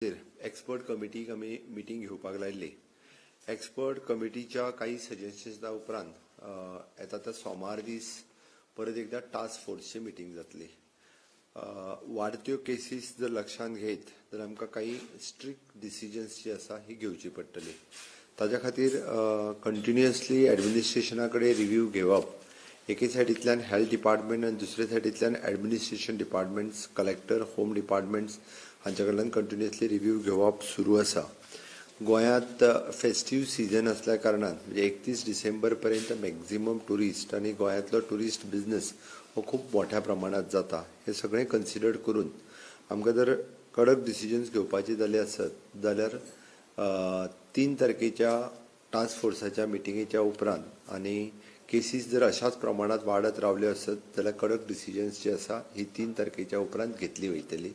Expert कमिटीक आमी meeting घेवपाक लायल्ली. Expert कमिटीच्या काही सजेशन्सा उपरांत येता त्या सोमार दीस परत एकदां टास्क फोर्सची मिटींग जातली. वाडत्यो केसीस जर लक्षांत घेत तर आमकां काही स्ट्रिक्ट डिसिजन्स जी आसा ही घेवची पडटली. ताज्या खातीर कंटिन्युअसली एडमिनिस्ट्रेशना कडेन रिव्यू घेवप, एके सायडींतल्यान हेल्थ डिपार्टमेंट आनी दुसरे सायडींतल्यान administration departments, collector, home departments हांच्या कडल्यान कंटिन्युअसली रिव्यू घेवप सुरू आसा. गोंयांत फेस्टीव सिजन आसल्या कारणान म्हणजे 31 डिसेंबर पर्यंत मॅक्झिमम ट्युरिस्ट आनी गोंयांतलो ट्युरिस्ट बिजनस हो खूब मोठ्या प्रमाणांत जाता. हें सगळें कन्सिडर करून आमकां जर कडक डिसिजन्स घेवपाचे जाले आसत जाल्यार 3 तारखेच्या टास्क फोर्साच्या मिटिंगेच्या उपरांत आनी केसीस जर अशाच प्रमाणांत वाडत रावल्यो आसत जाल्यार कडक डिसिजन्स जी आसा ही 3 तारखेच्या उपरांत घेतली वयतली.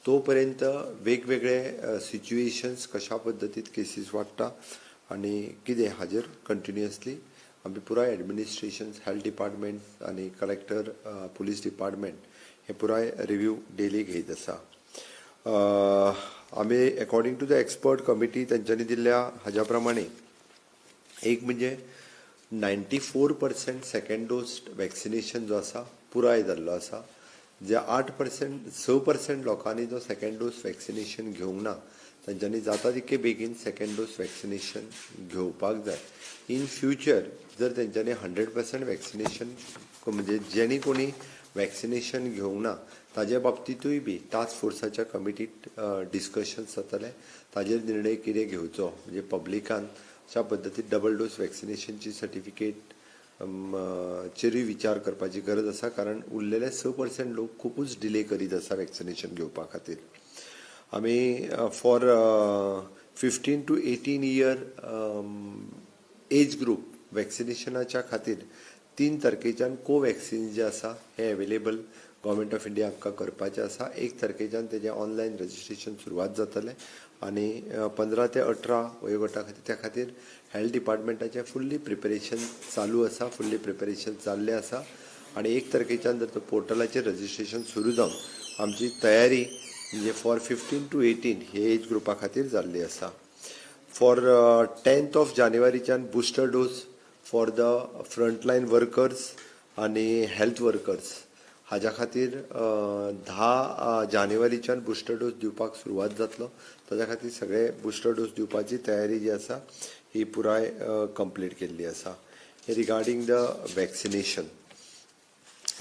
तो पर्यंत वेगवेगळे सिच्युएशन्स कशा पद्दतीन केसीस वाडटा आनी कितें हाजेर कंटिन्युअसली आमी पुराय एडमिनिस्ट्रेशन, हेल्थ डिपार्टमेंट आनी कलेक्टर, पुलीस डिपार्टमेंट हे पुराय रिव्यू डेली घेयत आसा. आमी according to the expert committee तेंच्यांनी दिल्ल्या हाज्या प्रमाणे एक म्हणजे 94% सेकंड डोस वॅक्सिनेशन जो आसा पुराय जाल्लो आसा. जे 8% 6% लोकांनी जो सेकंड डोस वॅक्सिनेशन घेवंक ना तांच्यांनी जाता तितके बेगीन सेकंड डोस वॅक्सिनेशन घेवपाक जाय. इन फ्युचर जर तेंच्यांनी 100% वॅक्सिनेशन म्हणजे जेणी कोणी वॅक्सिनेशन घेवंक ना ताजे बाबतींतूय बी टास्क फोर्साच्या कमिटीत डिस्कशन जातलें. ताजेर निर्णय कितें घेवचो म्हणजे पब्लिकान अशा पद्दतीन डबल डोस वॅक्सिनेशनची सर्टिफिकेट चेरूय विचार करपाची गरज आसा, कारण उरलेले 6% लोक खुबूच डिले करीत आसा वॅक्सिनेशन घेवपा खातीर. आमी for 15 to 18 year age group वॅक्सिनेशनाच्या खातीर 3 तारखेच्यान कोवॅक्सिन जे आसा हें एवेलेबल गव्हर्मेंट ऑफ इंडिया आमकां करपाचें आसा. 1 तारखेच्यान तेजें ऑनलायन रजिस्ट्रेशन सुरवात जातलें आनी 15 ते 18 वयोगटा खातीर त्या खातीर हेल्थ डिपार्टमेंटाचें फुल्ली प्रिपेरेशन चालू आसा, फुल्ली प्रिपेरेशन जाल्लें आसा. आनी 1 तारखेच्यान जर तो पोर्टलाचेर रजिस्ट्रेशन सुरू जावन आमची तयारी म्हणजे फॉर 15 to 18 हे एज ग्रुपा खातीर जाल्ली आसा. For 10th of जानेवारीच्यान booster dose for the frontline workers आनी हेल्थ वर्कर्स हाज्या खातीर 10 जानेवारीच्यान बुस्टर डोस दिवपाक सुरवात जातलो. ताज्या खातीर सगळे बुस्टर डोस दिवपाची तयारी जी आसा ही पुराय कंप्लीट केल्ली आसा. हे रिगार्डींग the vaccination.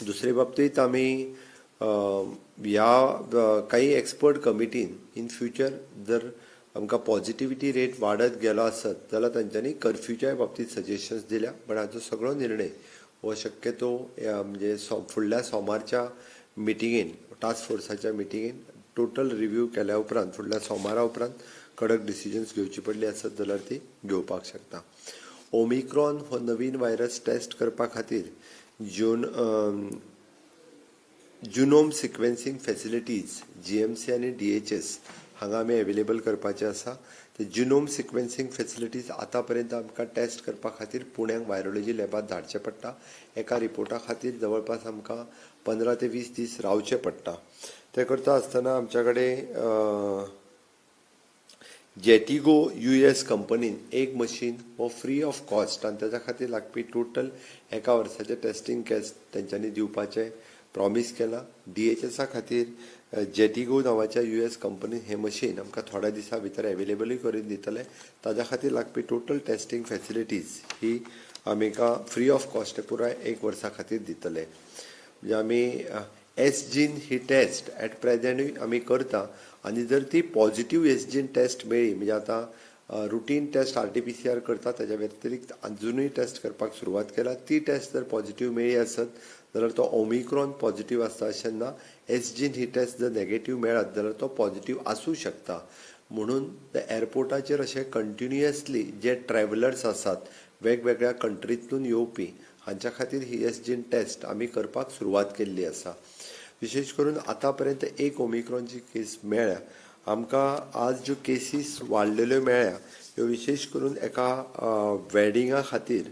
दुसरे बाबतींत आमी ह्या काही एक्सपर्ट कमिटीन इन फ्युचर जर आमकां पॉझिटिविटी रेट वाडत गेलो आसत जाल्यार तांच्यांनी कर्फ्यूच्याय बाबतींत सजेशन्स दिल्या. पण हाचो सगळो निर्णय हो शक्यतो म्हणजे फुडल्या सोमारच्या मिटिंगेन, टास्क फोर्साच्या मिटिंगेन टोटल रिव्यू केल्या उपरांत फुडल्या सोमारा उपरांत कडक डिसिजन्स घेवची पडली आसत जाल्यार ती घेवपाक शकता. ओमिक्रॉन हो नवीन व्हायरस टेस्ट करपा खातीर जुनोम सिक्वेन्सिंग फॅसिलिटीज GMC आनी DHS हांगा आमी एवेलेबल करपाचें आसा. ते जिनोम सिक्वेन्सिंग फॅसिलिटीज आतां पर्यंत आमकां टेस्ट करपा खातीर पुण्याक वायरोलॉजी लॅबांत धाडचें पडटा. एका रिपोर्टा खातीर जवळपास आमकां 15 ते 20 दीस रावचें पडटा. तें करता आसतना आमच्या कडेन जेटिगो US कंपनीन एक मशीन हो फ्री ऑफ कॉस्ट आनी ताच्या खातीर लागपी टोटल एका वर्साचें टेस्टींग कॅश तेंच्यांनी दिवपाचें प्रॉमीस केलां. DHSA खातीर जेटिगो नांवाच्या US कंपनीन हें मशीन आमकां थोड्या दिसां भितर एवेलेबलूय करून दितले. ताज्या खातीर लागपी टोटल टेस्टींग फॅसिलिटीज ही आमकां फ्री ऑफ कॉस्ट पुराय 1 वर्सा खातीर दितले. म्हणजे आमी एस जीन he test at प्रेझेंटूय आमी करता आनी जर ती पॉझिटीव एस जीन टेस्ट मेळ्ळी म्हणजे आतां रुटीन टेस्ट RT-PCR करता ताज्या व्यतिरिक्त अजुनूय टेस्ट करपाक सुरवात केला. ती टेस्ट जर पॉझिटीव मेळ्ळी आसत जाल्यार तो ओमिक्रॉन पॉझिटीव आसता अशें ना. एस जीन ही टेस्ट जर नेगेटीव मेळत जाल्यार तो पॉझिटीव आसूं शकता. म्हणून एअरपोर्टाचेर अशें कंटिन्युअसली जे ट्रॅव्हलर्स आसात वेगवेगळ्या कंट्रींतून येवपी हांच्या खातीर ही एस जीन टेस्ट आमी करपाक सुरवात केल्ली आसा. विशेश करून आतां पर्यंत 1 ओमिक्रॉनची केस मेळ्ळ्या. आमकां आज ज्यो केसीस वाडलेल्यो मेळ्ळ्या ह्यो विशेश करून एका वेडिंगा खातीर,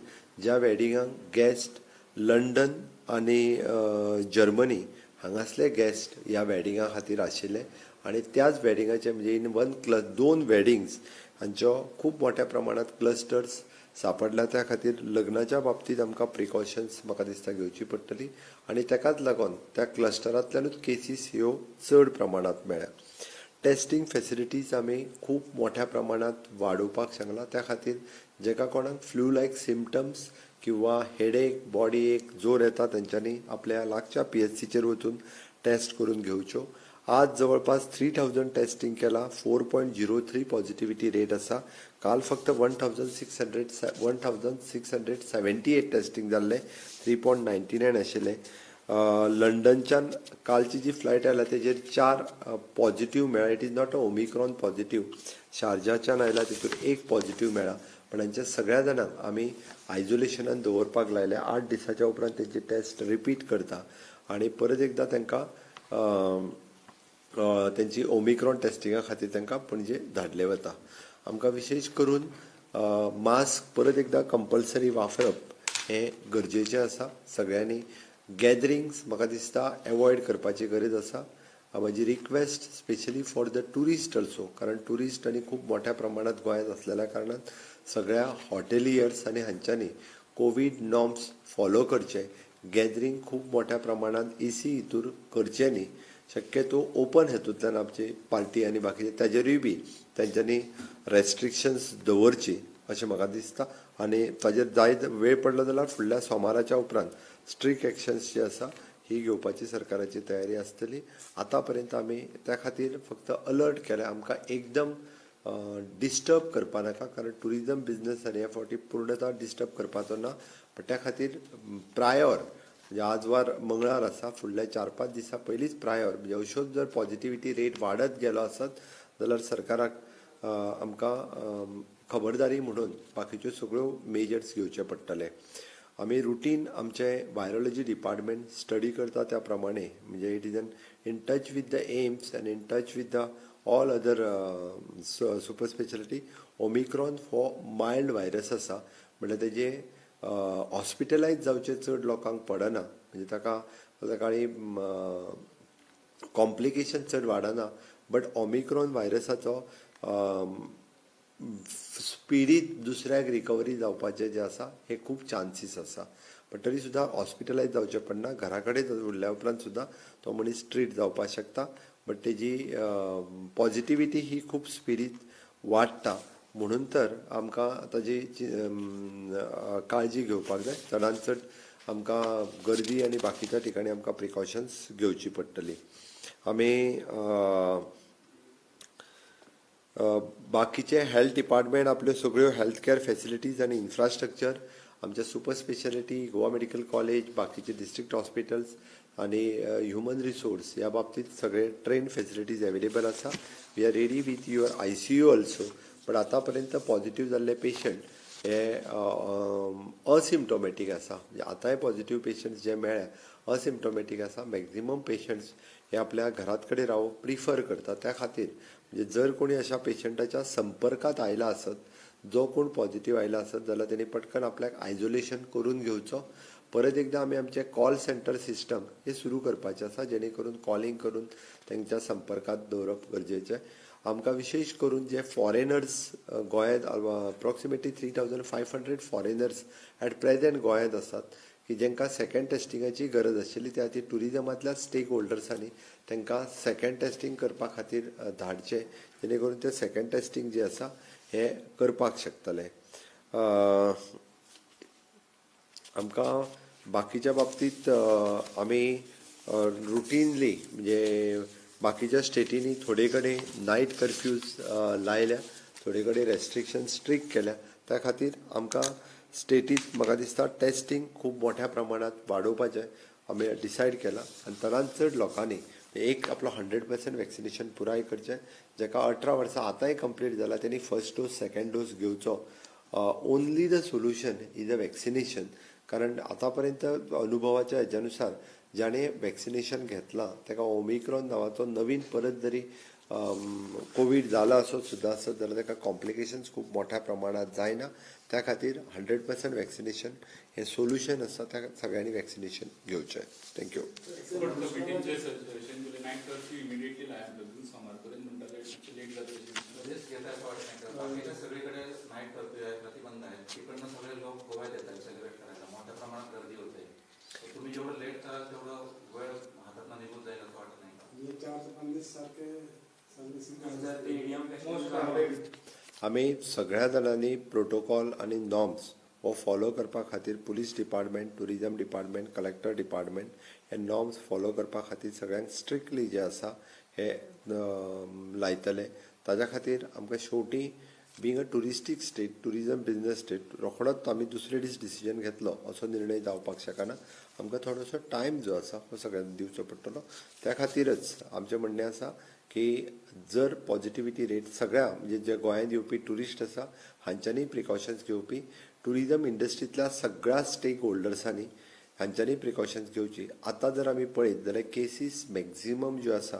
ज्या वेडिंगाक गेस्ट लंडन आनी जर्मनी हांगासले गेस्ट ह्या वेडिंगा खातीर आशिल्ले आनी त्याच वेडिंगाचे म्हणजे इन वन दोन वेडिंग्स हांच्यो खूब मोठ्या प्रमाणात क्लस्टर्स सापडल्या. त्या खातीर लग्नाच्या बाबतींत आमकां प्रिकॉशन्स म्हाका दिसता घेवची पडटली आनी ताकाच लागून त्या क्लस्टरांतल्यानूच केसीस ह्यो चड प्रमाणांत मेळ्ळ्या. टेस्टिंग फेसिलिटीज आमी खूब मोठ्या प्रमाणांत वाडोवपाक सांगलां. त्या खातीर जेका कोणाक फ्लू लायक सिमटम्स किंवा हेडेक, बॉडी एक, जोर येता तेंच्यांनी आपल्या लागच्या PHCचेर वचून टेस्ट करून घेवच्यो. आज जवळपास 3000 टेस्टिंग केला, 4.03 पॉझिटिव्हिटी रेट आसा. काल फक्त 1678 टेस्टिंग जाल्लें, 3.99 आशिल्लें. लंडनच्यान कालची जी फ्लायट आयला तेजेर 4 पॉझिटिव्ह मेळ्ळा. It is not a Omicron positive. शारजाच्यान आयला तितून 1 पॉझिटिव्ह मेळ्ळा. पण हांच्या सगळ्या जाणांक आमी आयजोलेशनान दवरपाक लायले. 8 दिसाच्या उपरांत तेंची टेस्ट रिपीट करता आनी परत एकदां तांकां तेंची ओमिक्रॉन टेस्टिंगा खातीर तांकां पणजे धाडले वता. आमकां विशेश करून मास्क परत एकदां कंपल्सरी वापरप हें गरजेचें आसा. सगळ्यांनी गॅदरिंग्स म्हाका दिसता एवॉयड करपाची गरज आसा. म्हजी request specially for the tourist also, कारण ट्युरिस्ट आनी खूब मोठ्या प्रमाणांत गोंयांत आसलेल्या कारणान सगळ्या हॉटेलियर्स आनी हांच्यांनी कोवीड नॉर्म्स फॉलो करचे. गॅदरींग खूब मोठ्या प्रमाणांत एसी हितूर करचें न्ही, शक्यतो ओपन हेतूंतल्यान आमची पार्टी आनी बाकीचे ताजेरूय बी तेंच्यांनी रेस्ट्रिक्शन्स दवरची अशें म्हाका दिसता. आनी ताजेर जायत वेळ पडलो जाल्यार फुडल्या सोमाराच्या उपरांत स्ट्रिक्ट एक्शन्स जी आसा ही घेवपाची सरकाराची तयारी आसतली. आतां पर्यंत आमी त्या खातीर फक्त अलर्ट केल्या. आमकां एकदम डिस्टर्ब करपा नाका, कारण ट्युरिजम बिजनस आनी ह्या फावटी पूर्णता डिस्टर्ब करपाचो ना. पण त्या खातीर प्रायर म्हणजे आज वार मंगळार आसा, फुडल्या 4-5 दिसां पयलींच प्रायर म्हणजे अश्योच जर पॉझिटिव्हिटी रेट वाडत गेलो आसत जाल्यार सरकाराक आमकां खबरदारी म्हणून बाकीच्यो सगळ्यो मेजर्स घेवचे पडटले. आमी रुटीन आमचे व्हायरोलॉजी डिपार्टमेंट स्टडी करता त्या प्रमाणे म्हणजे it is an in touch with the AIIMS and in touch with the all other super speciality. Omicron हो मायल्ड व्हायरस आसा, म्हणल्यार तेजे हॉस्पिटलायज जावचें चड लोकांक पडना, म्हणजे ताका सकाळी कॉम्प्लिकेशन चड वाडना. बट ओमिक्रॉन व्हायरसाचो स्पिडीत दुसऱ्याक रिकवरी जावपाचें जें आसा हे खूब चान्सीस आसा. पण तरी सुद्दां हॉस्पिटलायज जावचें पडना, घरा कडेन उरल्या उपरांत सुद्दां तो मनीस ट्रीट जावपाक शकता. बट तेजी पॉझिटिव्हिटी ही खूब स्पिडीत वाडटा, म्हणून तर आमकां ताजी काळजी घेवपाक जाय. चडान चड आमकां गर्दी आनी बाकीच्या ठिकाणी आमकां प्रिकॉशन्स घेवची पडटली. आमी बाकीचे हेल्थ डिपार्टमेंट आपल्यो सगळ्यो हेल्थ केअर फेसिलिटीज आनी इन्फ्रास्ट्रक्चर आमच्या super speciality, Goa medical college, बाकीचे डिस्ट्रिक्ट हॉस्पिटल्स आनी ह्युमन रिसोर्स ह्या बाबतींत सगळे ट्रेन फेसिलिटीज अवेलेबल आसा. We are ready with your ICU also. पण आतां पर्यंत पॉझिटिव्ह जाल्ले पेशंट हे असिम्टोमॅटीक आसा, म्हणजे आतांय पॉझिटिव्ह पेशंट्स जे मेळ्ळे असिम्टोमॅटीक आसा. मॅक्झिमम पेशंट्स हे आपल्या घरात कडेन रावप प्रिफर करता. त्या खातीर म्हणजे जर कोणी अशा पेशंटाच्या संपर्कात आयला आसत, जो कोण पॉझिटिव्ह आयला आसत जाल्यार तेणी पटकन आपल्याक आयजोलेशन करून घेवचो. परत एकदां आमी आमचें कॉल सेंटर सिस्टम हे सुरू करपाचें आसा, जेणे करून कॉलिंग करून तेंच्या संपर्कात दवरप गरजेचें. आमकां विशेश करून जे फॉरेनर्स गोंयांत approximately 3500 foreigners at present गोंयांत आसात की जेंकां सेकंड टेस्टिंगाची गरज आशिल्ली, त्या खातीर ट्युरिजमांतल्या स्टेक होल्डर्सांनी तांकां सेकंड टेस्टिंग करपा खातीर धाडचें, जेणे करून ते सेकंड टेस्टिंग जें आसा हें करपाक शकतले. आमकां बाकीच्या बाबतींत आमी रुटीनली म्हणजे बाकीच्या स्टेटींनी थोडे कडेन नायट कर्फ्यूज लायल्या, थोडे कडेन रेस्ट्रिक्शन स्ट्रिक्ट केल्या. त्या खातीर आमकां स्टेटींत म्हाका दिसता टेस्टिंग खूब मोठ्या प्रमाणांत वाडोवपाचें आमी डिसायड केलां. आनी चडांत चड लोकांनी एक आपलो 100% वॅक्सिनेशन पुराय करचें. जाका 18 वर्सां आतांय कंप्लीट जाला तेणी फर्स्ट डोस सेकंड डोस घेवचो. Only the solution is a vaccination, कारण आतां पर्यंत अनुभवाच्या हेज्या नुसार जाणें वॅक्सिनेशन घेतलां ताका ओमिक्रॉन नांवाचो नवीन परत जरी कोवीड जाला असो सुद्दां आसत जाल्यार ताका कॉम्प्लिकेशन्स खूब मोठ्या प्रमाणांत जायना. त्या खातीर 100% वॅक्सिनेशन हें सोल्युशन आसा, त्या सगळ्यांनी वॅक्सिनेशन घेवचें. Thank you. लेट जातलें अशें. रिस्क घेता असं वाटत नाही का? बाकीच्या सगळीकडे नाईट कर्फ्यू आहे, प्रतिबंध आहे, तिकडनं सगळे लोक गोव्यात येतात सेलिब्रेट करायला, मोठ्या प्रमाणात गर्दी होते. तर तुम्ही जेवढं लेट कराल तेवढं वेळ हातातनं निघून जाईल असं वाटत नाही का? हे 4 ते 5 दीस सारखे सर्विसींग. जर ते ईडीएम आमी सगळ्या जाणांनी प्रोटोकॉल आनी नॉर्म्स हो फॉलो करपा खातीर police department, tourism department, collector department हे नॉर्म्स फॉलो करपा खातीर सगळ्यांक स्ट्रिक्टली जे आसा हे लायतले. ताज्या खातीर आमकां शेवटी being a touristic state, tourism business state, रोखडोच आमी दुसरे दीस डिसिजन घेतलो असो निर्णय जावपाक शकना. आमकां थोडोसो टायम जो आसा हो सगळ्यांक दिवचो पडटलो. त्या खातीरच आमचें म्हणणें आसा की जर पॉझिटिविटी रेट सगळ्या म्हणजे जे गोंयांत येवपी ट्युरिस्ट आसा हांच्यांनी प्रिकॉशन्स घेवपी, ट्युरिजम इंडस्ट्रींतल्या सगळ्या स्टेक होल्डर्सांनी हांच्यांनी प्रिकॉशन्स घेवची. आतां जर आमी पळयत जाल्यार केसीस मॅक्झिमम ज्यो आसा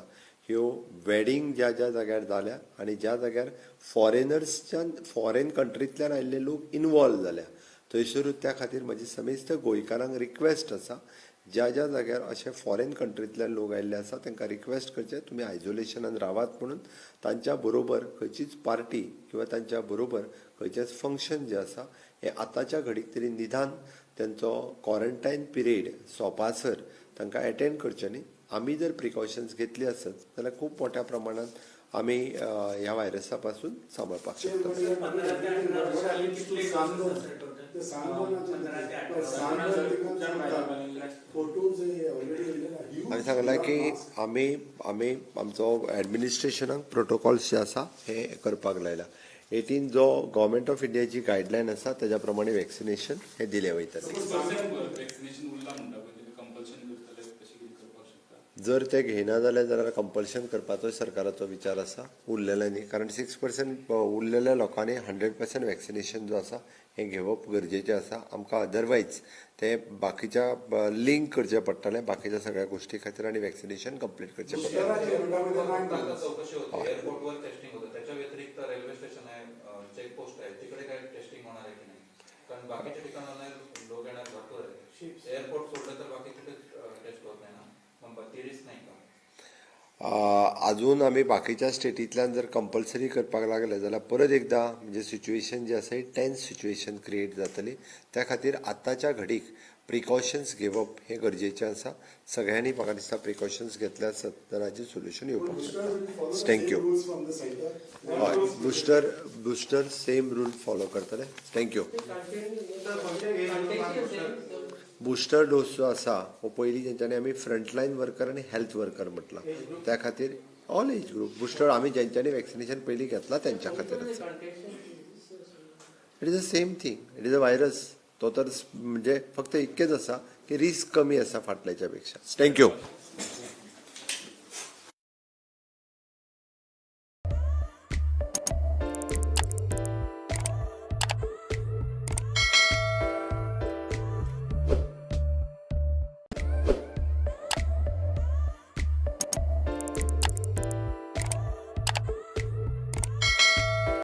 ह्यो वेडींग ज्या ज्या जाग्यार जाल्या आनी ज्या जाग्यार फॉरेनर्सच्यान, फॉरेन कंट्रींतल्यान आयिल्ले लोक इनवॉल्व जाल्या थंयसरूच. त्या खातीर म्हजी समेस्त गोंयकारांक रिक्वेस्ट आसा, ज्या ज्या जाग्यार अशे फॉरेन कंट्रींतल्यान लोक आयिल्ले आसा तांकां रिक्वेस्ट करचें तुमी आयजोलेशनान रावात म्हणून. तांच्या बरोबर खंयचीच पार्टी किंवा तांच्या बरोबर खंयचेंच फंक्शन जें आसा हें आतांच्या घडीक तरी निदान तेंचो क्वॉरंटायन पिरियड सोंपासर तांकां एटेंड करचें न्ही. आमी जर प्रिकॉशन्स घेतली आसत जाल्यार खूब मोठ्या प्रमाणात आमी ह्या व्हायरसा पासून सांबाळपाक शकता. ते सांगून फोटोज ऑलरेडी. हांवें सांगलां की आमी आमी आमचो एडमिनिस्ट्रेशनाक प्रोटोकॉल्स जे आसा हे करपाक लायला. 18 जो गव्हर्मेंट ऑफ इंडियाची गायडलायन आसा तेज्या प्रमाणे वॅक्सिनेशन हे दिलें वयतलें. 6% वॅक्सिनेशन उरला म्हणटा पळय, तेका कंपल्शन करतले, कशें कितें करपाक शकता? जर ते घेयना जाल्यार जाल्यार कंपल्शन करपाचो सरकाराचो विचार आसा उरलेले न्ही, कारण 6% उरलेल्या लोकांनी 100% वॅक्सिनेशन जो आसा हें घेवप गरजेचें आसा आमकां. अदरवायज ते बाकीच्या लिंक करचें पडटलें बाकीच्या सगळ्या गोश्टी खातीर आनी वॅक्सिनेशन कंप्लीट करचें पडटलें. आता चौकशी होते, एअरपोर्टवर टेस्टिंग होतं, त्याच्या व्यतिरिक्त रेल्वे स्टेशन आहे, चेक पोस्ट आहे, तिकडे काय टेस्टिंग होणार आहे की नाही? कारण बाकीच्या ठिकाणांना लोक येणार भरपूर आहे. एअरपोर्ट सोडलं तर बाकी कुठे टेस्ट होत नाही ना, मग ती रिस्क नाही का? अजून आमी बाकीच्या स्टेटींतल्यान जर कंपल्सरी करपाक लागले जाल्यार परत एकदां म्हणजे सिच्युएशन जी आसा ही टेन्स सिच्युएशन क्रिएट जातली. त्या खातीर आतांच्या घडीक प्रिकॉशन्स घेवप हें गरजेचें आसा सगळ्यांनी. म्हाका दिसता प्रिकॉशन्स घेतले आसत जाल्यार हाजेर सोल्युशन येवपाक शकता. Thank you. Rules from the center. हय, बुस्टर सेम रूल फॉलो करतले. Thank you. Booster dose जो आसा हो पयलीं जेंच्यांनी आमी फ्रंटलायन वर्कर आनी हेल्थ वर्कर म्हटलां त्या खातीर ऑल एज ग्रूप बुस्टर आमी जेंच्यांनी वॅक्सिनेशन पयलीं घेतलां तेंच्या खातीर आसा. It is the same thing, it is a virus. तो तर म्हणजे फक्त इतकेंच आसा की रिस्क कमी आसा फाटल्याच्या पेक्षा. Thank you.